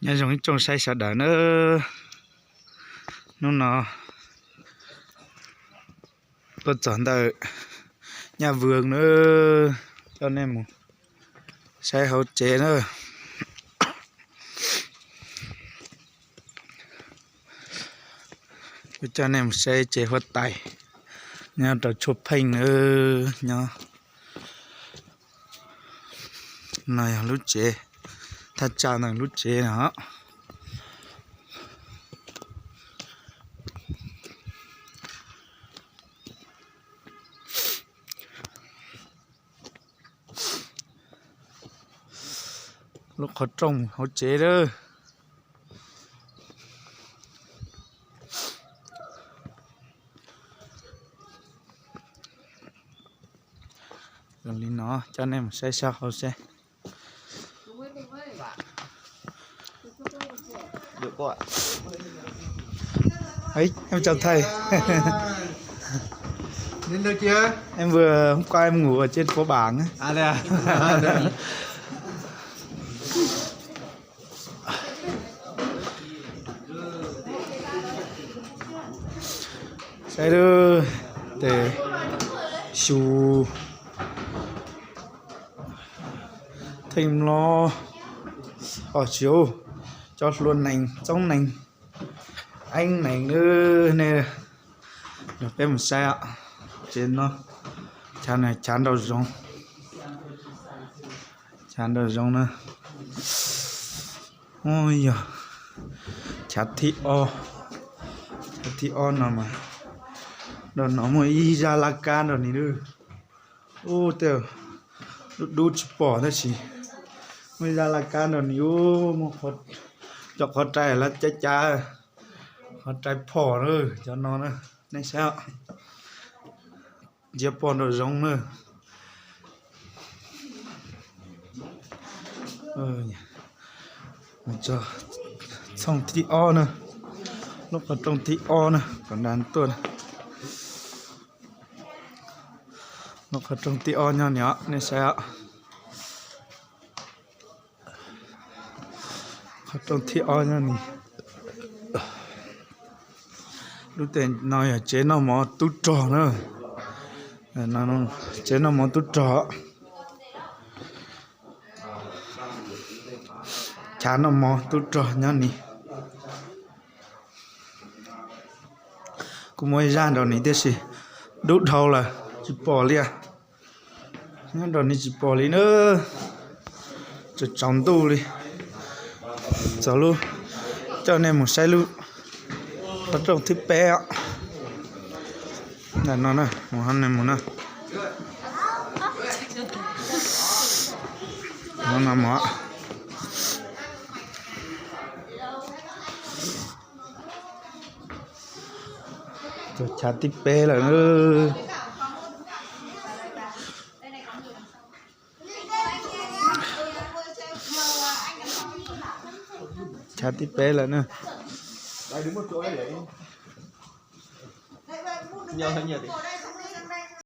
Nyob zoo ib tsoom saib sawv daws nawb. Hnub no tuaj txog ntawm Nyaj Vwg na, coj nej mus saib hauv tsev na. Kuv coj nej mus saib tsev huab tais nyob rau Tshuaj Pheej na, nyob no yog lub tsev, thaj tsam ntawm lub tsev no. Lub qhov rooj hauv tsev lawm. Li no coj nej mus saib sab hauv seb. Em chào thầy. Em vừa hôm qua em ngủ ở trên phố Bảng ấy. Saib lawm, tes xyu theej mlo, os tsis, cov hlua nees, txoob nees, eeb nees lawm ne. Yog peb mus saib, tsev no, chav, chav nraum zoov, chav nraum zoov na. Yog chav thib ob, chav thib ob no mas, nraum no muaj ib zaj laj kab nraum ni lawm. Ub, tej dub dub tsis pom tab sis muaj ib zaj laj kab nraum ni, ub, muaj cov qhov rai laj cab cab, qhov rai phom na, cov no na, nej saib, ntsia pom nraum zoov na. Txhooj thib ob na, lub qhov rooj thib ob na, kom nra tuaj na. Lub qhov rooj thib ob nyob ni os, nej saib os. Qhov rooj thib ob nyob ni. Lub tsev no yog tsev noj mov tub rog na. Tsev noj mov tub rog. Chav noj mov tub rog nyob ni. Kuj muaj ib zaj nraum ni tiam sis dub dhau lawm tsis pom li. Nyob nraum ni tsis pom li na. Tsaus, tsaus ntuj li. Txog lub, coj nej mus saib lub qhov rooj thib peb os. Ntawm no na, mus hov nej mus na. Mus no mus. Txog chav thib peb lawm. Chav thib peb lawm na.